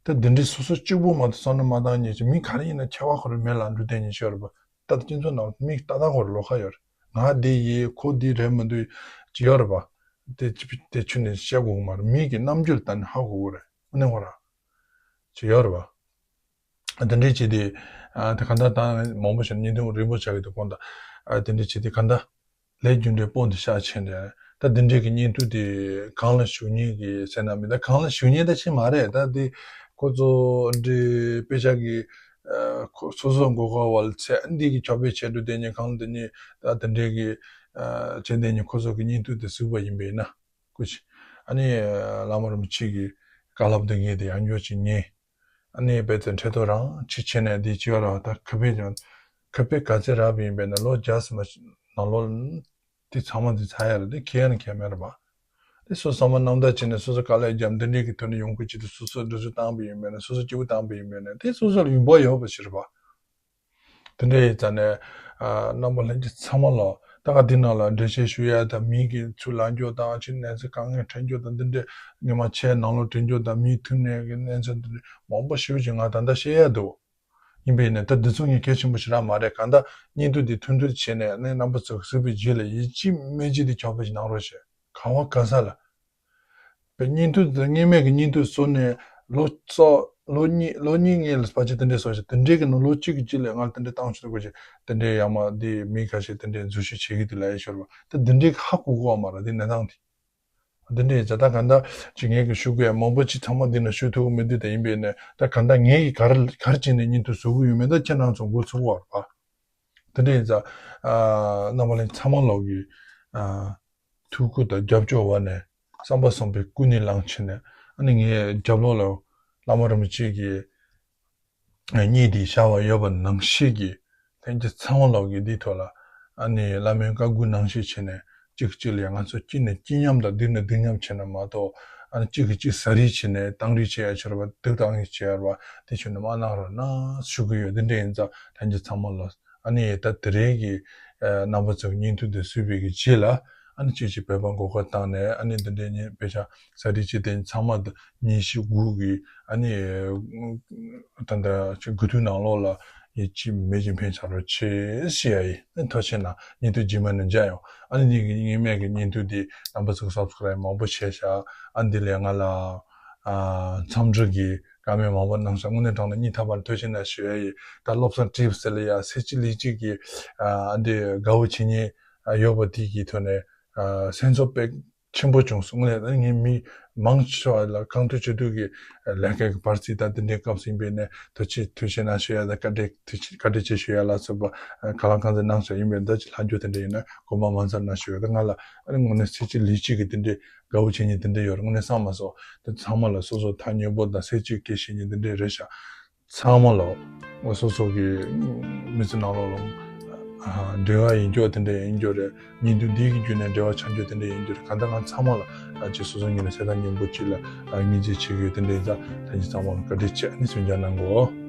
ད་འདི་འདྲའི་སོ་སོ་གཅིག་པུ་མ་གཏོགས་བསམ་བློ་མ་བཏང་མཁན་ཅིག་མི་ག་རེ་ཡིན་ན་ཁྱད་པར་ཁོ་རང་མེད་ལ་འགྲོ་བསྡད་མཁན་ཅིག་ཡོད་རེད་པ། ད་ལྟ་སྤྱི་ཚོགས་ནང་མི་ཏག་ཏག་ཁོ་རང་ལོགས་ཁ་ཡོད་རེད། ང་འདི་ཡིན་ཁོ་འདི་རེད་མི་འདུག་ཅིག་ཡོད་རེད་པ། དེ་དེ་ཆུ་ནས་བཤད་དགོས་གི་མ་རེད། མི་གི་རྣམ་འགྱུར་ལྟ་ནས་ཧ་གོ་གི་རེད། དངོས་གནས་ཁོ་རང་ཅིག་ཡོད་རེད་པ། དེ་འདྲའི་བྱས་ཏེ་ཨ་དེ་ག་འདྲ་དང་མང་པོ་ཞིག་བརྙན་ཐུང་རིང་པོ་ཆགས་ཀྱི་འདུག་དགོངས་དག་ཨ་དེ་འདྲའི་བྱས་ཏེ་ག་འདྲ་ལས་རྒྱུ་འབྲས་སྤོ་འདི་ཤག་ཆེ་འདྲ། ད་དེ་འདྲའི་གི་བརྙན་ཐུང་དེ་གང་ལ་ཞུགས་མཁན་གི་ཟེར་ན་མི་ད་གང་ལ་ཞུགས་མཁན་ད་ཆེ་མ་རེད། ད་དེ་ཁོ་ཚོ་འདྲའི་དཔེ་ཆ་གི་ཨ་ཁོ་སོ་སོ་མགོ་སྐོར་བ་ལ་ཚད་འདི་གི་ཁྱབ་སྤེལ་བྱས་འགྲོ་དེ་ཉིན་གང་དེ་ཉིན་ད་དེ་འདྲའི་གི་ཨ་བྱས་དེ་ཉིན་ཁོ་ཚོ་གི་བརྙན་ཐུང་དེ་གཟིགས་པ་ཡིན་པས་ན། སྐུ་མཁྱེན། ཨ་ནི་བླ་མ་རིན་པོ་ཆེ་གི་བཀའ་སློབ་འདི་ངས་དེ་ཡང་བསྐྱར་ཅིག་ཉན། ཨ་ནི་རྦད་དེ་འཕྲལ་དུ་རང་ཅིག་བྱས་ནས་འདི་ཅིག་ཡོད་ར། ད་ཁེ་ཕན་ཀྱང་ཁེ་ཕན་ག་ཚད་རག་པ་ཡིན་པས་ན་ལོ་བརྒྱ་ཙམ་ནང་ལོགས་འདི་ཚང་མ་འདི་ཚར་ཡ་རེད། འདི་ཁེ་ཡ་ནི་ཁེ་མེད་རེད་པ། འདི་སོ་སོ་བསམ་པ་རྣམ་དག་བྱས་ནས་སོ་སོ་དཀའ་ལས་བརྒྱབ་འདི་འདྲའི་གི་ཐོག་ནས་ཡོང་ཁུལ་བྱེད་དུས་སོ་སོ་འདི་ཚོ་བཏང་པ་ཡིན་པས་ན་སོ་སོ་སྐྱིད་པོ་བཏང་པ་ཡིན་པས་ན་དེ་སོ་སོ་ལ་ཡོང་འབབ་ཡོད་པ་ཞིག་རེད་པ། དེ་འདྲ་ཡིན་ཙང་ནས་ཨ་རྣམ་པ་ལྷན་རྒྱས་ཚང་མ་ལ་ ད་ག་འདི་ནང་ལ་འགྲེལ་བཤད་ཞུ་ཡ་དང་མི་གི་ཚུར་ལངས་རྒྱུ་དང་ཅི་གནས་ཚུལ་དཀའ་ངལ་འཕྲད་རྒྱུ་དང་འདི་འདྲའི་ཉི་མ་ཆེ་ནང་ལོགས་དྲན་རྒྱུ་དང་མིའི་ཐུག་ནས་ཀྱི་གནས་ཚུལ་འདི་འདྲའི་མང་པོ་ཞེ་པོ་ཅིག་ང་ད་ལྟ་བཤད་ཡ་འདུག་ཡིན་པས་ནས་ད་འདི་ཚོ་ངས་གལ་ཆེན་པོ་ཞེ་དྲག་མ་རེད། གང་ལྟར་བརྙན་ཐུང་འདི་ཐུང་ཐུང་བྱས་ནས་ནས་རྣམ་པ་ཚོ་གཟིགས་པའི་རྗེས་ལ་ཡིད་ཆེས་མེད་ཅིག་འདི་ཁྱབ་པ་ཞིག་གནང་རོགས་ཞེས་གང་བ་ག་ས་ལ། པའི་བརྙན་ཐུང་དེ་སྔོན་མའི་གི་བརྙན་ཐུང་བཟོ་ནས་ལོ་ཙོ་ལོ་གཉིས་ལོ་གཉིས་ངས་ལ་ཕལ་ཆེར་དེ་འདྲའི་བཟོ་ཞིང་དེ་འདྲའི་གི་ནང་ལོ་གཅིག་གི་རྗེས་ལ་ང་ལ་དེ་འདྲའི་བཏང་ཆོག་དགོས་ཞིག་དེ་འདྲའི་ཡ་མ་དེ་མི་ཁ་ཤས་དེ་འདྲའི་འཛུལ་ཞུགས་བྱེད་ཀྱི་འདུག་ལབ་ཡ་ཤོར་བ་དེ་འདི་འདྲའི་ཧ་གོ་གོ་བ་མ་རེད། དེ་གནས་སྟངས་དེ་འདི་འདྲའི་ཡིན་ཙང་ད་ག་འདྲ་ཅིག་ངས་གི་ཞུ་དགོས་ཡ་མང་པོ་ཅིག་ཚང་མ་འདི་ན་ཞུ་ཐུབ་ཀྱི་མི་འདུག་ད་ཡིན་པས་ནས་ད་ག་འདྲ་ངས་གི་ག་རེ་ག་རེ་བྱས་ནས་བརྙན་ཐུང་བཟོ་གི་ཡོད་མེད་ད་ཁྱེད་རང་ཚོ་མགོ་ཚོད་ཀྱི་ཡོད་རེད་པ། དེ་འདྲ་ཡིན་ཙང་ཨ་རྣམ་པ་ལྷན་ཚང་མ་ལོག་གི་ཨ། ཐུགས་ཁུར་དང་རྒྱབ་སྐྱོར་འོག་ནས་བསམ་པ་བཟང་པོའི་སྐུ་ནི་བླངས་བྱས་ནས་ཨ་ནི་ངའི་རྒྱབ་ལོགས་ལ་བླ་མ་རིན་པོ་ཆེ་གི་བརྙན་འདི་ཤར་བ་ཡོད་པ་ནང་བཞིན་གྱི་ལྷན་རྒྱས་ཚང་མ་ལོག་གི་འདིའི་ཐོག་ལ་ཨ་ནི་བླ་མའི་བཀའ་བསྒོ་ནང་བཞིན་བྱས་ནས་གཅིག་གཅིག་ལ་ཡང་ང་ཚོ་གཅིག་ནས་གཅིག་མཉམ་དང་སྡུག་ནས་སྡུག་མཉམ་བྱས་ན་མ་གཏོགས་ཨ་ནི་གཅིག་གིས་གཅིག་ཟ་རིལ་བྱས་ནས་གཏང་རིལ་བྱེད་ཡ་ཆེ་བ་སྡུག་གཏང་རིལ་བྱེད་ཡ་བ་དེ་ཆུ་ནི་མ་གནང་རོགས་གནང་ཞུ་གི་ཡོད། འདི་འདྲ་ཡིན་ཙང་ལྷན་རྒྱས་ཚང་མ་ལོག་ཨ་ནི་ད་དེ་རིང་གི་ཨ་རྣམ་པ་ཚོ་བརྙན་ཐུང་འདི་བཟོས་པའི་གི་རྗེས་ལ་ཨ་ནི་ཅིག་ཅིག་བོད་པ་མགོ་སྐོར་བཏང་ནས་ཨ་ནི་འདི་འདྲའི་ཉིན་དཔེ་ཆ་ཟ་རིལ་ཅིག་དེ་ཚང་མ་ཉིན་ཤས་དགུ་གི་ཨ་ནི་ད་ལྟ་ཅིག་དགུ་ཐུག་ནང་ལོགས་ལ་ཡིད་ཆེས་མེད་ཅིང་ཕན་ཆ་རོགས་ཆེ་ཞེས་ཡ་ཡིན། ཨ་ནི་ཐུགས་རྗེ་གནང་། བརྙན་ཐུང་རྗེས་མ་ནས་མཇལ་ཡོང་། ཨ་ནི་འདི་གི་སྔོན་མའི་གི་བརྙན་ཐུང་འདི་རྣམ་པ་ཚོ་སབ་སི་ཀ་རབ་མང་པོ་བྱས་ཤག་ཨ་འདི་ལས་ང་ལ་ཨ་འཚམས་འདྲི་གི་བཀའ་མོལ་མང་པོ་གནང་ཤག་དངོས་གནས་དྲང་གནས་སྙིང་ཐག་པ་ནས་ཐུགས་རྗེ་གནང་ཞུ་ཡ་ཡིན། ད་བློ་བཟང་ཀྲིབ་ཟེར་ལ་ཡ་སེ་གཅིག་ལི་གཅིག་གི་ཨ་འདི་དགའ་བོ་བྱེད་མཁན་ཡོད་པ་དེ་གི་ཐོག་ནས་ཨ་སེམས་ཚོར་དཔེ་ཆེན་པོ་བྱུང་སོང་། དངོས་གནས་ད་ངས་མི་མང་ཆེ་བ་ལ་གང་ཐུབ་ཅི་ཐུབ་ཀྱི་ལས་ཀ་གི་བར་རྩིས་ད་དེ་འདྲའི་སྐབས་སུ་ཡིན་པས་ནས་ཐུགས་རྗེ་ཐུགས་རྗེ་གནང་ཞུ་ཡ་ད་བཀའ་དྲིན་ཐུགས་རྗེ་བཀའ་དྲིན་ཆེ་ཞུ་ཡ་ལ་སོགས་པ་གང་ལ་གང་འཚམ་གནང་ཞུ་ཡིན་པས་ད་ཅི་ལྷག་རྒྱུ་དེ་འདྲ་ཡིན་ན་དགོངས་པ་མ་ཚོམ་གནང་ཞུ་ཡ། ད་ང་ལ་ཨ་ནི་དངོས་གནས་སེ་གཅིག་ལི་གཅིག་གི་དེ་འདྲའི་དགའ་བོ་བྱེད་མཁན་དེ་འདྲ་ཡོད་རེད། དངོས་གནས་བསམ་མ་སོང་། དེ་ཚང་མ་ལ་སོ་སོ་ཐག་ཉེ་པོ་དང་སེ་གཅིག་སྐད་བཤད་མཁན་དེ་འདྲ་རེད་ཤག་ཚང་མ་ལ་སོ་སོ་གི་མི་ཚེ་ནང་ལོགས་ལ་འབྲེལ་བ་ཡིན་རྒྱུ་དེ་འདྲ་ཡིན་རྒྱུ་རེད། བརྙན་ཐུང་འདི་གི་བརྒྱུད་ནས་འབྲེལ་བ་ཆགས་རྒྱུ་དེ་འདྲ་ཡིན་རྒྱུ་རེད། གང་ལྟར་ང་ཚང་མ་ལ་ཅིག་སོ་སོ་ཉིད་ནས་སེམས་ཐག་ཉེ་པོ་ཅིག་ལ་ངེས་འཛིན་བྱེད་ཀྱི་ཡོད། དེ་འདྲ་ཡིན་ཙང་ད་ཅི་ཚང་མ་ལ་བཀའ་དྲིན་ཆེ། ཨ་ནི་གསན་རྒྱ་གནང་གོ།